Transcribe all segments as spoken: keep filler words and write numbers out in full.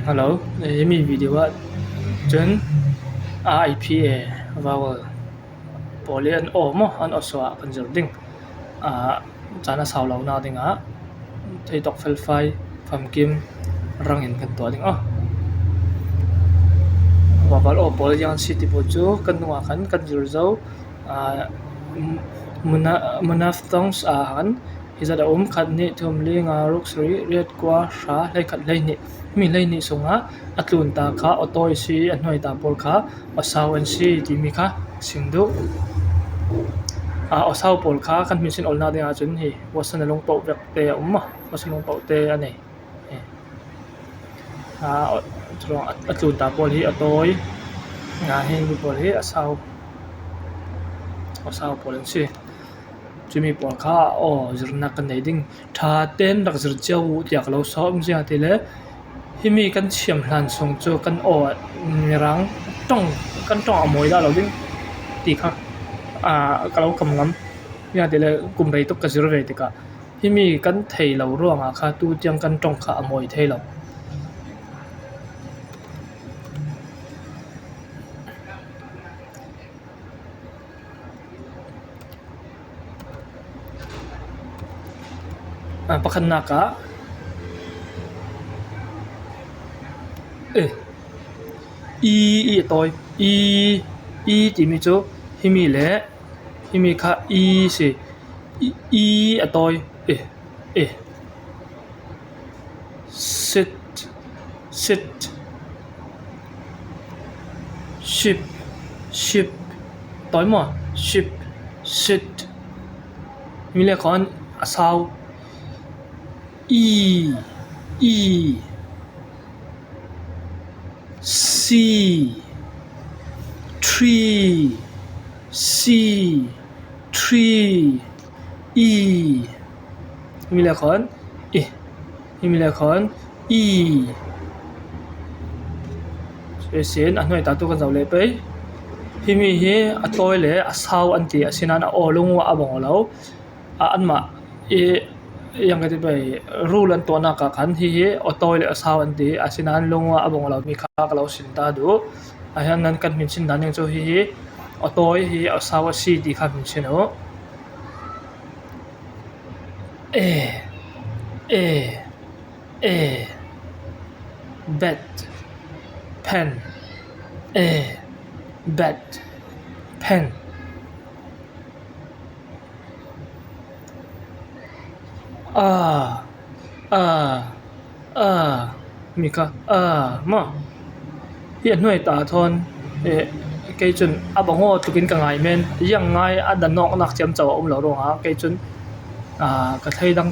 Hello, eh, himi video ah cun A I P A vowel pawl i an aw maw, an aw suah kan zir ding. Ah, caan a sau lonak dingah theihtawk felfai famkim rangin kan tuah ding aw. Vowel aw pawl ziang an si ti pawl cu kan nungah khan kan zir zo. Ah, muna-, monophthongs ah khan hi zat a um: khat, hnih, thum, li, nga, ruk, sarih, riat, kua, hra, hleikhat, hleihnih. Himi hleihnih sungah a tlunta kha aw tawi si, a hnuaita pawl kha aw sau an si timi kha sim duh. Ah, aw sau pawl kha kan hminsin olnak ding ahcun hi Watson a lungpoh vekte a um maw? Watson lungpohte a nei. Aa, a, a tlunta pawl hi aw tawi, aa, himi pawl hi aw sau, aw sau pawl an si. Cumi pawl kha aw zirnak kan nei ding. Ṭha tein rak zir cio uh tiah ka lo sawm, ziangahtile himi kan thiam hlan sung cu kan aw mirang ṭong, kan ṭong a mawi dah lo ding ti kha, aa, ka lo kam ngam. Ziangahtile kum rei tuk ka zir ve tikah himi kan thei lo ruangah kha tu tiang kan ṭong kha a mawi thei lo. A pakhatnak ah, eh, i, i a tawi, i, i timi cu himi le himi kha i si. I, i a tawi. Eh, eh. Sit, sit. Ship, ship. Tawi maw? Ship, sit. Himi le khan a sau. I, i. Si, tree, si, tree, i. Himi le khan i. Himi le khan i. Sin a hnuaita tu kan zoh leh pei. Himi hi a tawi le a sau an ti, asinain a aw lung a bang lo. A, anmah i, yang ka ti pei, rule an tuahnak ah khan hihi aw tawi le aw sau an ti, asinain lung a bang lo mi kha ka lo sin ta duh. A hian nan kan hminsin dan ding cu hihi aw tawi hi aw sau a si ti kha hminsin uh. E, e, e, bat, pen, e, bat, pen. A, a, a, mi kha a maw? Hi a hnuaita thawn, eh, kei cun a bang aw tlukin ka ngai men, ziang ngai a dan awknak ciamco a um lo ruangah kei cun, ah, ka thleidang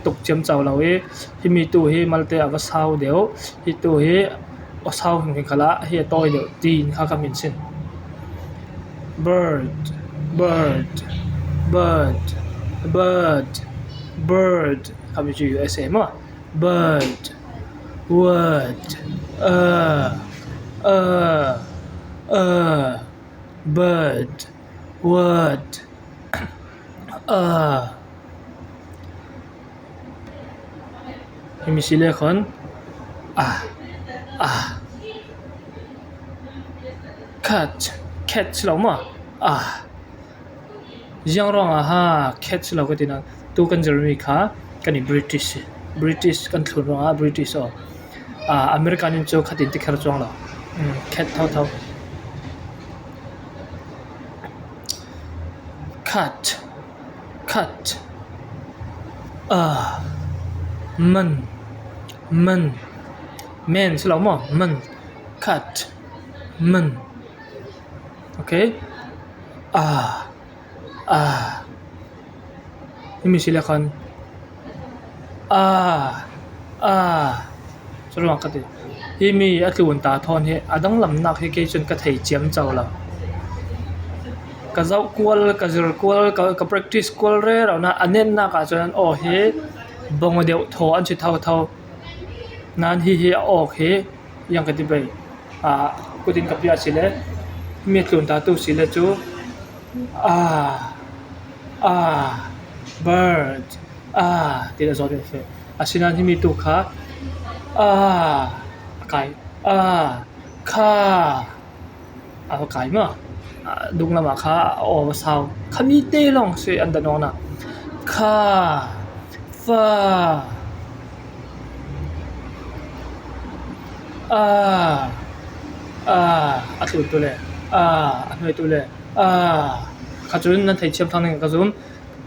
tuk ciamco lo i, himi tu hi malte a va sau deuh, hi tu hi aw sau hringhring khalah hi a tawi deuh tiin kha ka hminsin. Bird, bird, bird, bird, bird. Kha mi cu U S A maw? Bird, word, a, a, a, bird, word, a. Himi si le khan a, a. Cat, cat si lo maw? A. Ziang ruangah ha cat si lo ka ti nak? Tu kan zirmi kha kan i British, British kan thlun ruangah British aw. Ah, American in cu khat in ti kher cuang lo. Mm, cat thotho. Cat, cat. A, man, man. Man si lo maw? Man. Cat, man. Okay. A, a. Himi si le khan a, a. Curuang ka ti. Himi a tlunta thawn hi a danglamnak hi kei cun ka thei ciamco lo. Ka zoh kual, ka zir kual, ka, ka practice kual rero nak a netnak ah cun an aw hi bang deuh thaw an si thotho. Nan hihi a awk hi, yang ka ti pei. Ah, kutin ka piah si le, mi tlunta tu si le cu, ah, ah, bird, ah, ti le zawn ve. Asinain himi tu kha, ah, a Kai. A, kha. A va kai maw. A, dunglamah kha a aw va sau. Kha mite lawng si an da nawna. Kha. Fa. A. A. A tlun tu le. A. A hnuai tu le. A. Kha cun nan thei thiam thlang ning ka zum.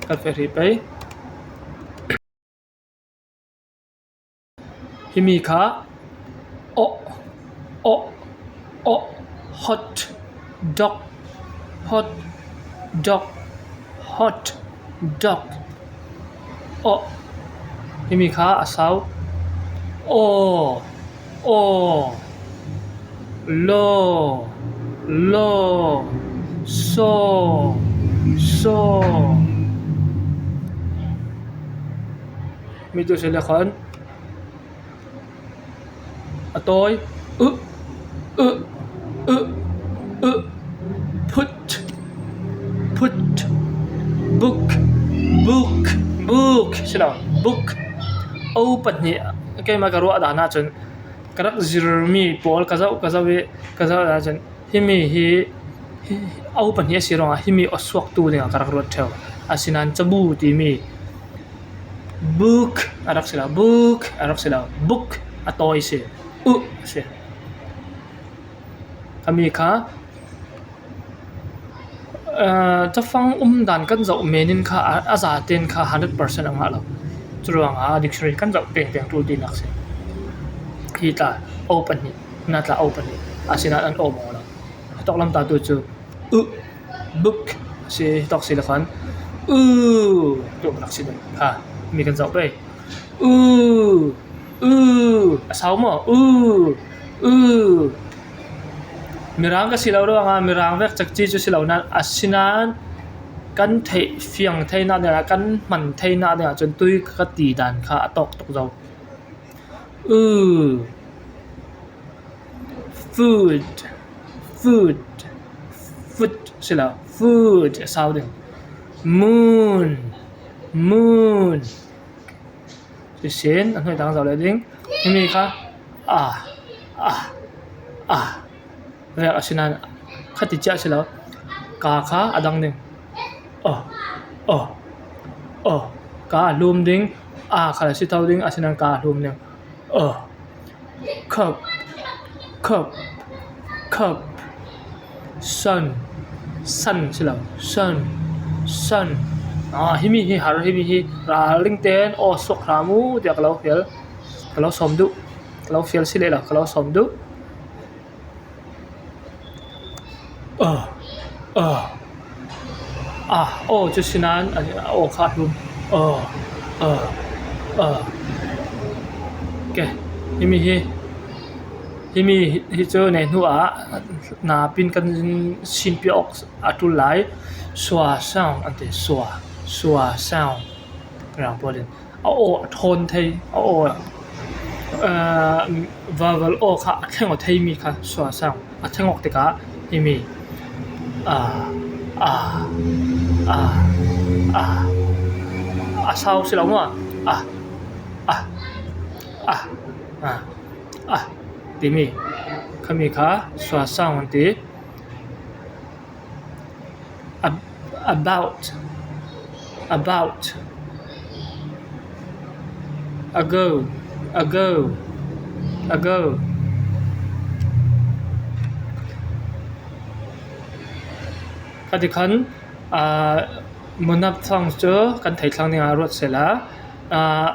Kan feh hrih pei. Himi kha aw, aw, aw, hot dog, hot dog, hot dog, aw. Himi kha a sau aw, aw, law, law, saw, saw. Mi tu si le khon a tawi. U, u, u, u. Phut, phut. Buk, buk, buk. Si lo, buk. O pahnih. Keimah ka ruah dan ahcun ka rak zirmi pawl ka zoh, ka zoh i ka zoh dan ahcun himi hi, hi, o pahnih a si ruangah himi aw suaktu dingah ka rak ruat ṭheu. Asinain cabu timi buk a rak si lo, buk a rak si lo, buk a tawi si, u a si. Khami kha, aa, cafang um dan kan zoh men in kha a, a zaten kha hundred percent a ngah lo. Curuangah dictionary kan zoh tengteng ṭul tinak si. Hi tla o pahnih, na tla o pahnih, asinain an aw maw lo. Tawklam ta tu cu u, buk si, tawk si le khan u, tu rak si deuh. Ha, mi kan zoh pei. U, u, a sau maw? U, u. Mirang ka si lo ruangah mirang vek cekci cu si lo nain, asinain kan theih fiang theinak dingah, kan hman theinak dingah cun tui ka ti dan kha a tawk tuk zo. U. Food. Food. Food si lo. Food a sau ding. Moon. Moon. Sisin, a hnuai tang zoh le ding. Himi kha a, a, a. Vek asinain khati ciah si lo. Ka kha a dang ding. Aw, aw, aw. Ka a hlum ding. A kha a si tho ding, asinain ka a hlum ding. Aw. Cup, cup, cup. Sun, sun si lo. Sun, sun. Ah, himi hi har, himi hi ral ding tein aw suak hram u tiah ka lo fial. Ka lo sawm duh. Ka lo fial si leh lo, ka lo sawm duh. Ah, ah, ah, aw cu si nain a, aw kha a hlum. Ah, ah, ah. Okay. Himi hi, himi hi cu nei hnu ah napin kan sinpi awk a ṭul lai. Sua sound an ti. Sua, sua sound. Rang pawl in a aw a ṭhawn thei, a aw, aa, vowel aw kha a thleng aw theimi kha sua sound. A thleng awk tikah himi, aa, aa, aa, aa, a sau si lo maw? A, a, a, a, a timi khami kha sua sound an ti. Ab-, about, about. Ago, ago, ago. Khati khan, aa, munap thawng cu kan thei thlang dingah ruat sehla, aa,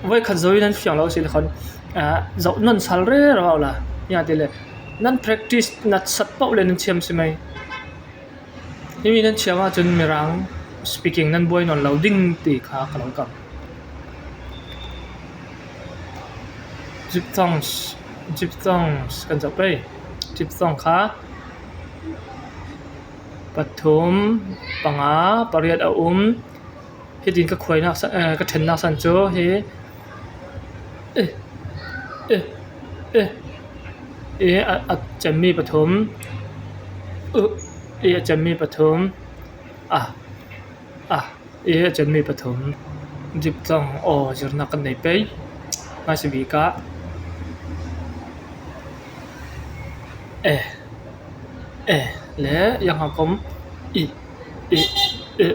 voikhat zo i nan fiang lo si le khon, aa, zoh non sal rero la, nia ti le nan practice nat sat paoh le nan thiam si mai. Himi nan thiam ahcun Mirang speaking nan buai nawn lo ding ti kha ka lo kam. Diphthongs, diphthongs kan zoh pei. Diphthong kha pathum, panga, pariat a um. Hitin ka khuainak sa-, eh, ka ṭhennak san cu hi, eh, eh, eh, eh, a, a cemmi pathum, uh, eh, a cemmi pathum, ah, ah, eh, a cemmi pathum. Diphthong aw zirnak kan nei pei. Hmaisabik ah E, e, le yang a kom i, i, i,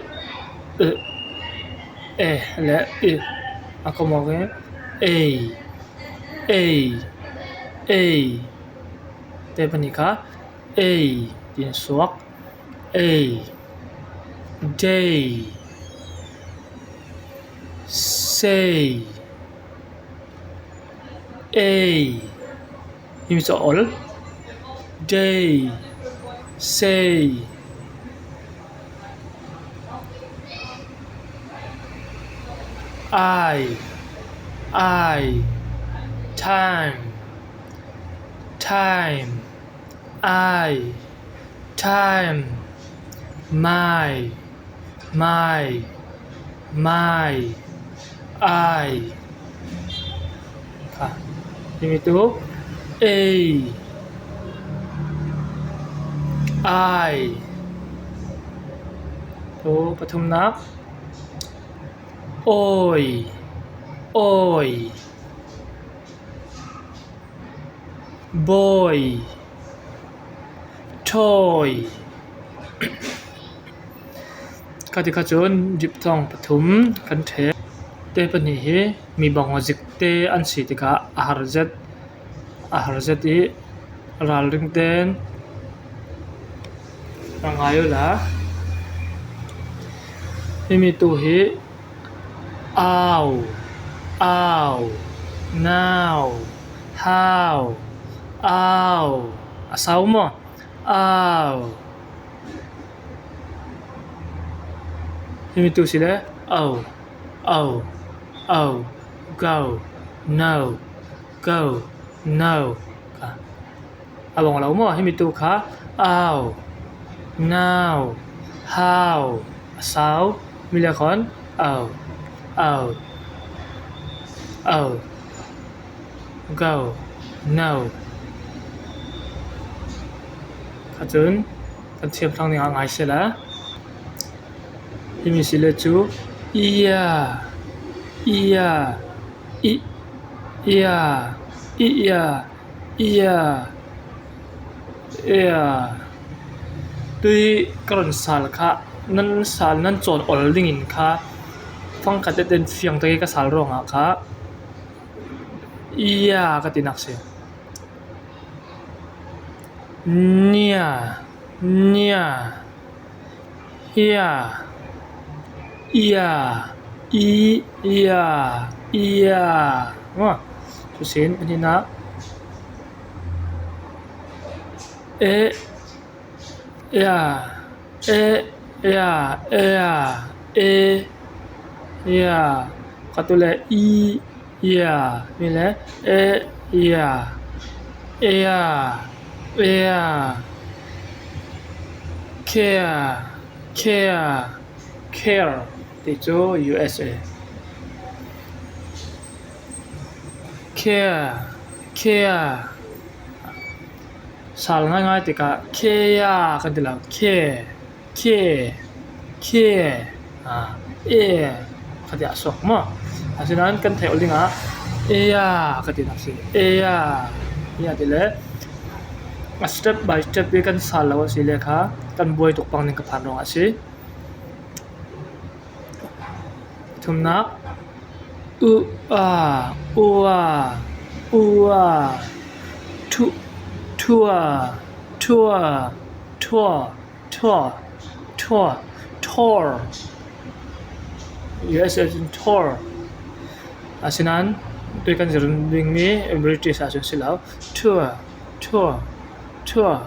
i, e, le i a kom awk in ei, ei, ei. Te pahnih kha ei tiin suak. Ei, day, say, ei. Himi chu a ol. Day, say. I, I, time, time. I, time. My, my, my. I. Kha. Himi tu ei, ai. Tu pathumna oi, oi. Boy, toy. Kha ti kha chun dipthong pathum kan thei. Te pahnih hi mi bang aw zik te an si tikah a har zet, a har zet i ralring ten a ngai uh la. Himi tu hi au, au, now, how, au. A sau maw? Au. Himi tu si le au, au, au, go, no, go, no. Kha. A bang lo maw, himi tu kha au, now, how. A sau, mi le khon au, au, au, go, no. Kha chun kan thiam thlang dingah ngai sela. Himi si le chu ia, ia, i, ia, i, ia, ia, ia. Tui ka rawn sal kha, nan sal, nan chawn awl dingin kha fangkhat te ten fiang tak i ka sal ruangah kha ia ka ti nak si. Nia, nia. Ia, ia, i, ia, ia. Maw? Chu sin, a hnina e, ia, e, ia, ia, e, ia. Kha tu le i, ia, mi le e, ia, ia, ia. Care, care, care ti chu U S A. Care, care. Sal ngaingai tikah care kan ti lo, care. Khe, khe, a, e, kha ti a suak maw? Asinan kan theih awl dingah eia ka ti nak si, eia, eia ti le a step by step i kan sal lo a si le kha kan buai tuk pang ding ka phan ruangah si. Thumna u, a, ua, ua, thu, thua, thua, thua. Tour, tour, tour. U S A in tour. Asinan tui kan zir ding mi British ah cun si lo. Tour, tour, tour.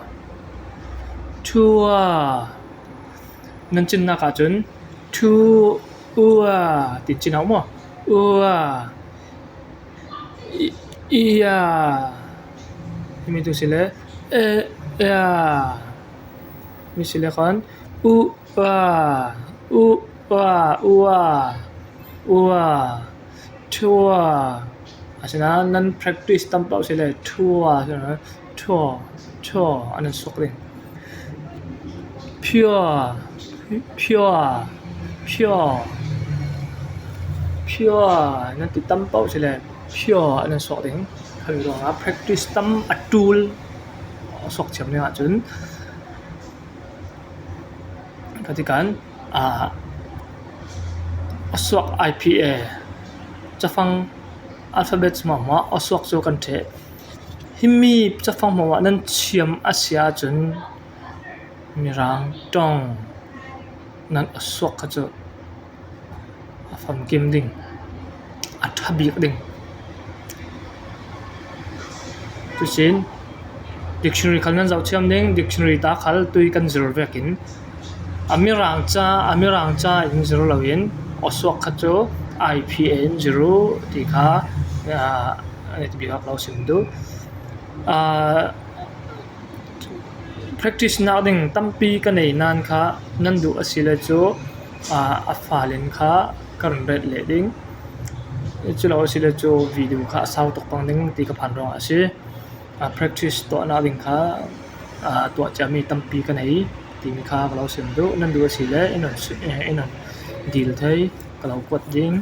Tour. Nan cinnak ah cun thu, ua, tin cin a um maw? Ua. I, ia. Himi tu si le e, ia. Mi si le khan u, ua, u, ua, ua, ua, thua. Asinan nan practice tam paoh si le thua, thua, thua an nan suak ding. Pure, pure, pure, pure nan ti tam paoh si le pure an nan suak ding. Kha mi ruangah practice tam a ṭul. suak thiam ding ahcun ka ti kan, aa, a suak I P A, cafang alphabets hmuahhmuah a suak cu kan ṭheh. Himi cafang hmuahhmuah nan thiam a si ahcun Mirang ṭong nan a suak kha cu a famkim ding, a ṭha bik ding. Cucin dictionary khal nan zoh thiam ding, dictionary ta khal tui kan zir vekin a Mirang ca, a Mirang ca in zir loin a suak kha cu I P A in zir u ti kha, aa, a neti bik ah ka lo sim duh. Aa, practice nak ding tampi ka nei nain kha nan duh a si le cu, aa, a fale in kha ka run ret leh ding. Cu lo a si le cu video kha a sau tuk pang ding ti ka phan ruangah a si. Aa, practice tuahnak ding kha, aa, tuah ciami tampi ka nei timi kha ka lo sim duh. Nan duh a si le in on, in on dil thei, ka lo kuat ding.